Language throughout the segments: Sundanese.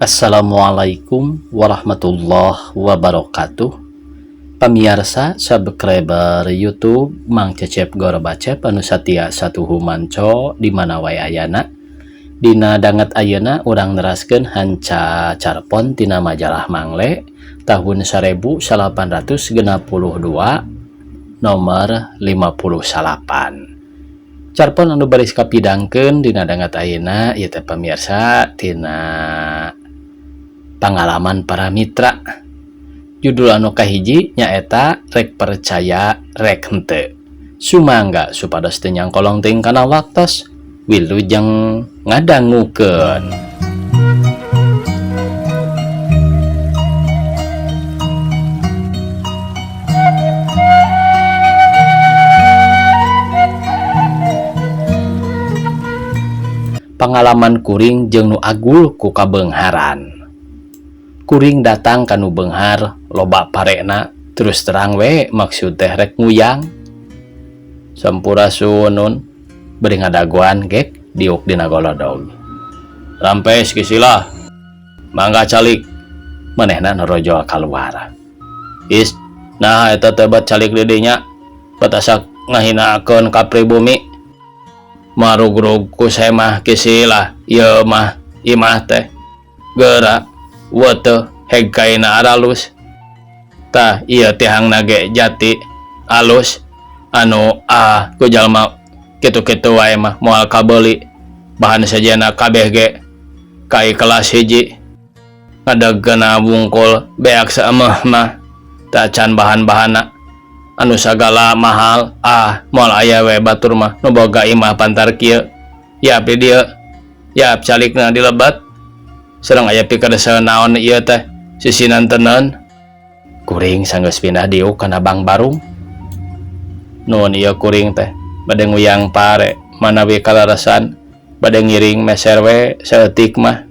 Assalamualaikum warahmatullahi wabarakatuh. Pamiarsa subscriber YouTube Mang Cecep Gorbacep anu satia satuhu manco di mana wae ayana. Dina danget ayeuna urang neraskeun hanca carpon tina majalah Mangle tahun 1862 nomor 58. Carpon anu baris kapidangkeun dina danget ayeuna ieu teh pamirsa tina pangalaman para mitra. Judul anu kahiji nyaeta rek percaya rek henteu. Sumangga supados teu nyangkolong teuing kana waktos, wilujeng ngadangukeun. Pangalaman kuring jeung nu agul ku kabeungharan. Kuring datang ka nu beunghar loba parena terus terang we maksud teh rek nguyang. Sampurasun nun bari ngadagoan gek diuk dina golodog. Rampes kisilah. Mangga calik. Manehna norojol kaluar. Is, nah eta teh bat calik di dinya. Batasak ngahinakeun ka pribumi. Marugrug ku semah kisilah ieu mah imah teh. Geura weteh heg kaina aralus. Tah ieu tihangna ge jati alus anu ah ku jalma kitu-kitu wae mah moal kabeuli. Bahan sejenna kabeh ge kai kelas hiji. Ngadegkeuna wungkul beak saemeh mah tacan bahan-bahanna anu sagala mahal ah moal aya we batur mah nu boga imah pantar kieu. Yap di dieu yap calikna dilebat. Sareng aya pikeun naon ieu teh sisinan tenan. Kuring sanggeus pindah diuk kana Bang Barung. Nuhun ieu kuring teh bade nguyang pare manawi kaleresan bade ngiring meser we saeutik mah.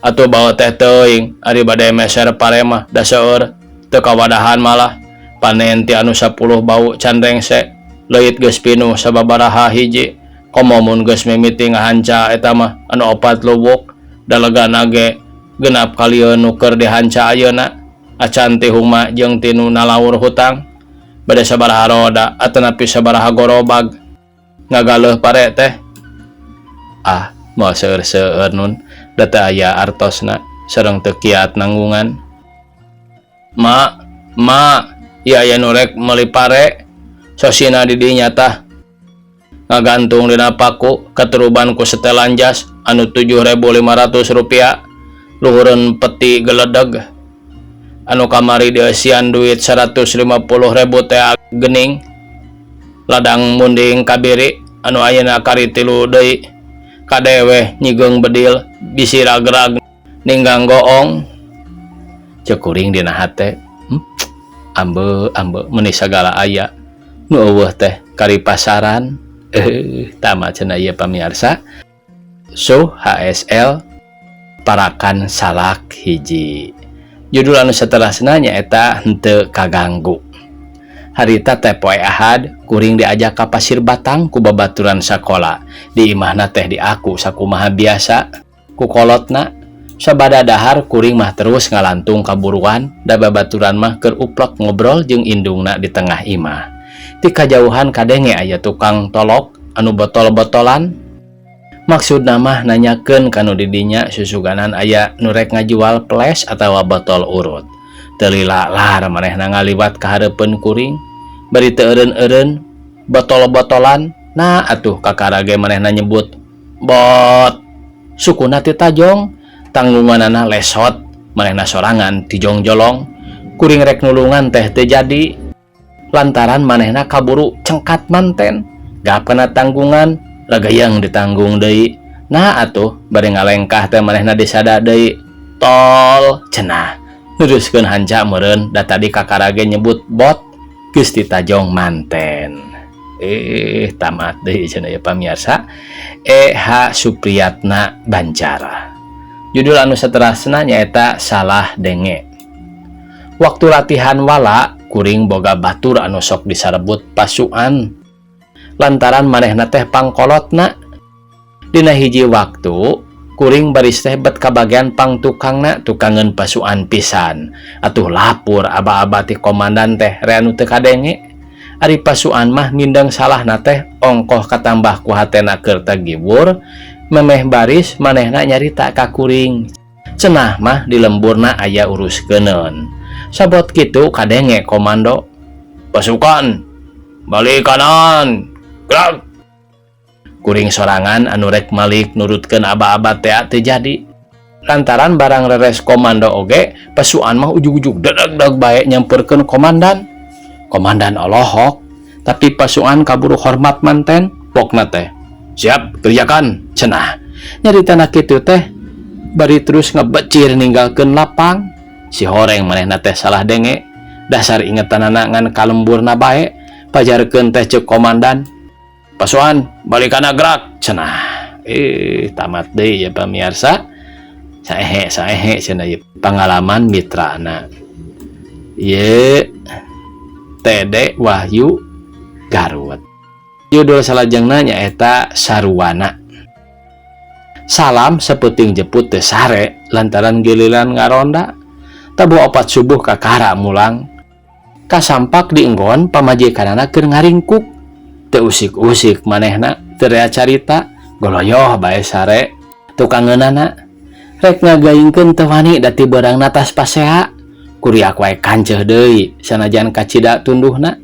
Atuh bawa teh teuing ari bade meser pare mah da seueur teu kawadahan malah panen ti anu 10 bau can rengse leuit geus pinuh sababaraha hiji komo mun geus mimiti ngahanca eta mah anu 4 lubuk dalegana ge genap kalieun nu keur dihanca ayeuna acan ti huma jeung ti nu nalaur hutang bade sabaraha roda atanapi sabaraha gorobag ngagaleuh pare teh. Ah moal seueur-seueur nun da teu aya artosna sareng teu kiat nanggungan. Ma ma ieu aya nu rek meuli pare sosina di dinya tah ngagantung dina paku katuruban ku setelan jas anu 7.500 rupiah luhureun peti geledeg anu kamari dieusian duit 150.000 teh geuning ladang munding kabiri anu ayeuna kari 3 deui kadeweh nyigeung bedil bisi ragrag ninggang goong. Ceuk kuring dina hate, ambe ambe meuni sagala aya nu eueuh teh kari pasaran. Tamat cenah ieu pamiarsa. So HSL Parakan Salak hiji. Judul anu saterasna nyaeta henteu kaganggu. Harita teh poe Ahad kuring diajak ka Pasir Batang ku babaturan sakola. Di imahna teh diaku sakumaha biasa ku kolotna. Sabada dahar kuring mah terus ngalantung kaburuan da babaturan mah keur uplek ngobrol jeung indungna di tengah imah. Ti kajauhan kadenge aya tukang tolok anu botol-botolan. Maksudna mah nanyakeun ka nu di dinya susuganan aya nu rek ngajual flash atawa botol urut. Teu lila lar manehna ngaliwat ka hareupeun kuring bari teu eureun-eureun botol-botolan. Nah atuh kakara ge manehna nyebut bot. Sukuna ti tajong tanggunganana lesot manehna sorangan tijong-jolong. Kuring rek nulungan teh teu jadi lantaran manehna kaburu cengkat manten gap kana tanggungan lagayang ditanggung deui. Nah atuh bari ngalengkah teh manehna disada deui tol cenah neruskeun hanca meureun da tadi kakara ge nyebut bot geus ditajong manten. Tamat deui cenah ieu pamiarsa. E.H. Supriyatna Banjar. Judul anu saterasna nyaeta salah denge. Waktu latihan wala kuring boga batur anu sok disarebut pasuan lantaran manehna teh pangkolotna. Dina hiji waktu Kuring baris teh bet kabagian pangtukangna, tukangeun pasukan pisan. Atuh lapur aba-aba ti komandan teh rea nu teu kadenge. Ari pasukan mah mindeng salahna teh ongkoh katambah ku hatena keur tagiwur, memeh baris manehna nyarita ka kuring. Cenah mah di lemburna aya uruskeuneun. Sabot kitu kadenge komando. Pasukan, balik kanan, gerak. Kuring sorangan anu rek malik nurutkeun aba-aba tea teu jadi. Lantaran barang reres komando oge, pasukan mah ujug-ujug dedeg-deg bae nyamperkeun komandan. Komandan olohok, tapi pasukan kaburu hormat manten, pokna teh. Siap, kerjakan, cenah. Nyaritana kitu teh bari terus ngebecir ninggalkeun lapang. Si horeng manehna teh salah denge, dasar ingetanana ngan kalemburna bae, pajarkeun teh ceuk komandan. Pasukan, balikana gerak, cenah. Tamat deui ya pamiarsa. Saehe saehe cenah ieu pangalaman mitrana. Ieu TD Wahyu Garut. Judul salajengna nyaeta Saruwana. Salam sapenting jeput teu sare lantaran giliran ngaronda. Tabuh 4 subuh kakara mulang. Kasampak di enggon pamajikanana keur ngaringkuk. Teu usik-usik manehna, teu rea carita, goloyoh bae sare tukangeunana. Rek ngagaingkeun teu wani da ti beurangna tas pasea. Kuriak wae kanceuh deui sanajan kacida tunduhna.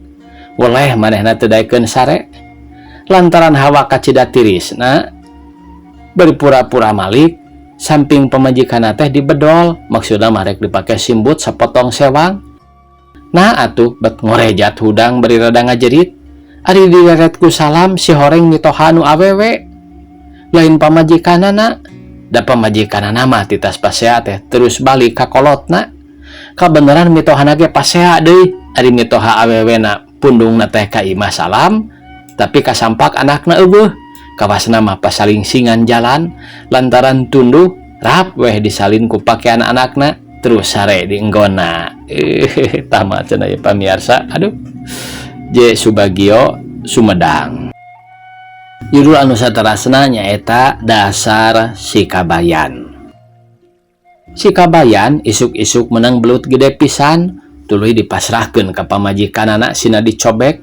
Weleh manehna teu daekeun sare. Lantaran hawa kacida tirisna berpura-pura malik samping pamajikanna teh dibedol, maksudna mah rek dipake simbut sapotong sewang. Nah atuh bet ngorejat hudang bari rada ngajerit. Ari direret ku salam si horeng mitoha nu awewe. Lain pamajikanana, da pamajikanana mah titas pasea teh terus balik ka kolotna. Kabeneran mitohana ge pasea deui, ari mitoha awewena pundungna teh ka imah salam, tapi kasampak anakna eueuh. Kawasna mah pasalingsingan jalan lantaran tunduh rap weh disalin ku pakaian anakna terus sare di enggona. Tamat cenah ieu pamiarsa. Aduh. J Subagio Sumedang. Judul anu saterasna nyaeta Dasar Si Kabayan. Si Kabayan isuk-isuk menang belut gede pisan, tuluy dipasrahkeun ka pamajikanana sina dicobek,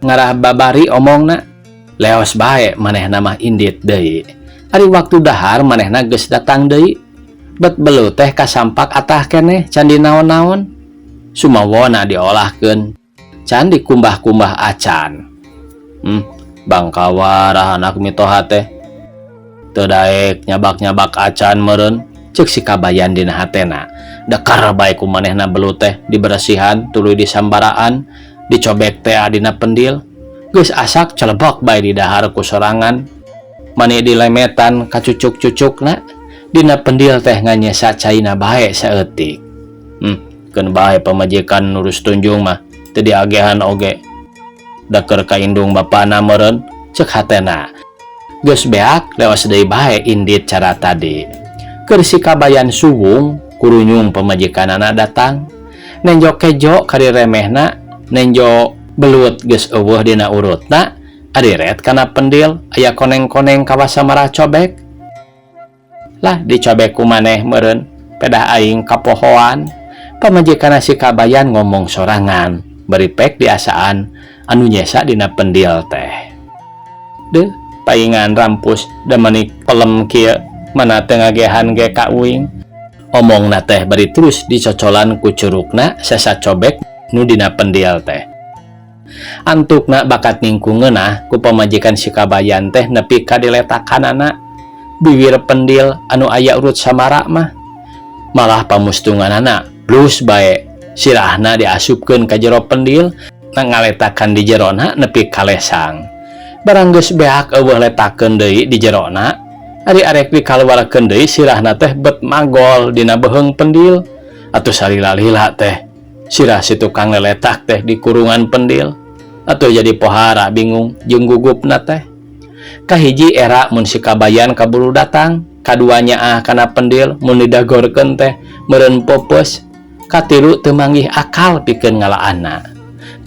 ngarah babari omongna. Leos bae manehna mah indit deui. Ari waktu dahar manehna geus datang deui. Bet belut teh kasampak atah keneh can dinaon-naon. Sumawona diolahkeun, can dikumbah-kumbah acan. Bangkawarah anak mitoha teh. Teu daek nyabak-nyabak acan meureun, ceuk si Kabayan dina hatena. Dekar bae ku manehna belut teh diberesihan tuluy disambaraan, dicobek teh dina pendil. Geus asak celebok bae di dahar ku sorangan. Mani dilemetan kacucuk-cucukna, dina pendil teh nganyesa caina bae saeutik. Keun bae pamajikan nurus tunjung mah teu diagehan oge. Da keur kaindung bapana meureun, ceuk hatena. Geus beak lewas deui bae indit cara tadi. Keur si Kabayan suwung, kurunyung pamajikanana datang. Nenjo kejo kari remehna, nenjo belut geus eueuh dina urutna, ari ret kana pendil aya koneng-koneng kawasa marah cobek. Lah dicobek ku maneh meureun, pedah aing kapohoan. Pamajikanna si Kabayan ngomong sorangan, bari pek diasaan anu nyesa dina pendil teh. Deuh, paingan rampus da manik pelem kieu, mana teu ngagehan ge ka uing. Omongna teh bari terus dicocolan ku curukna sesa cobek nu dina pendil teh. Antukna bakat ningkungeunah ku pamajikan si Kabayan teh nepi ka diletakanana biwir pendil anu aya urut samara mah. Malah pamustunganana blus bae sirahna diasupkeun ka jero pendil na ngaletakan di jerona nepi ka lesang. Barang geus beak eueuh letakeun deui di jerona, ari arek dikaluarkeun deui sirahna teh bet magol dina beuheung pendil. Atuh salila-lila teh sirah si tukang leletak teh di kurungan pendil. Atuh jadi pohara bingung jeung gugupna teh. Kahiji era mun si Kabayan kaburu datang, kaduanya ah kana pendil mun didagorkeun teh meureun popos. Katilu teu manggih akal pikeun ngalaanna.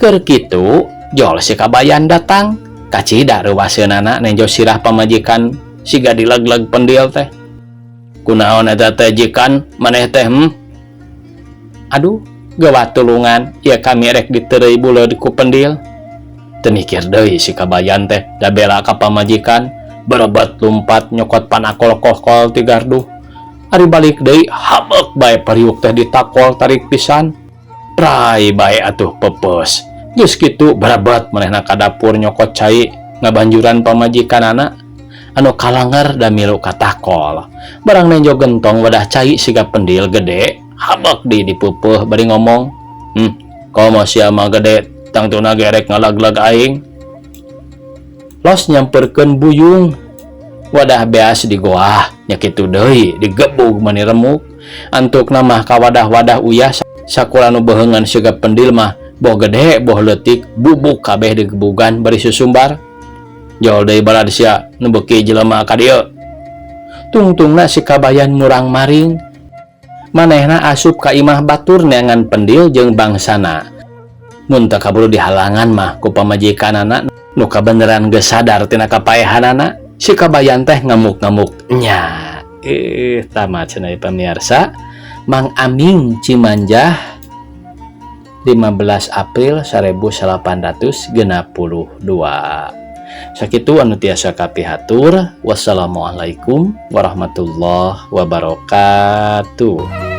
Keur kitu jol si Kabayan datang, kacida reuwaseunana nenjo sirah pamajikan siga dileg-leg pendil teh. Kunaon eta teh jikan maneh teh hmm? Aduh, gawat tulungan, ieu kami rek diteureuy buleud ku pendil. Teu mikir deui si kabayan teh da bela ka pamajikan, berebet lumpat nyokot panakol kokol ti gardu. Ari balik deui habek bae periuk teh ditakol tarik pisan. Prai bae atuh pepes. Geus kitu berebet manehna ka dapur nyokot cai ngabanjuran pamajikanana anu kalanger da milu katakol. Barang nenjo gentong wadah cai siga pendil gede, habek deui dipeupeuh bari ngomong, "Komo sia mah gede tangtuna gerek ngalaglag aing." Los nyamperkeun buyung wadah beas di goah nya kitu deui digebug mani remuk. Antukna mah ka wadah-wadah uyah sakulan nu beheungan siga pendil mah boh gede boh leutik bubuk kabeh digebugan bari susumbar. Jol deui balad sia nu beuki jelema ka dieu. Tungtungna si kabayan murang maring. Manehna asup ka imah batur neangan pendil jeung bangsana. Mun teu kaburu dihalangan mah ku pamajikanana nu kabeneran geus sadar tina kapaehanana, si kabayan teh ngamuk-ngamuk nya. Tamat cenah pamirsa. Mang Aming Cimanjah 15 April 1862. Sakitu anu tiasa kapihatur. Wassalamualaikum warahmatullahi wabarakatuh.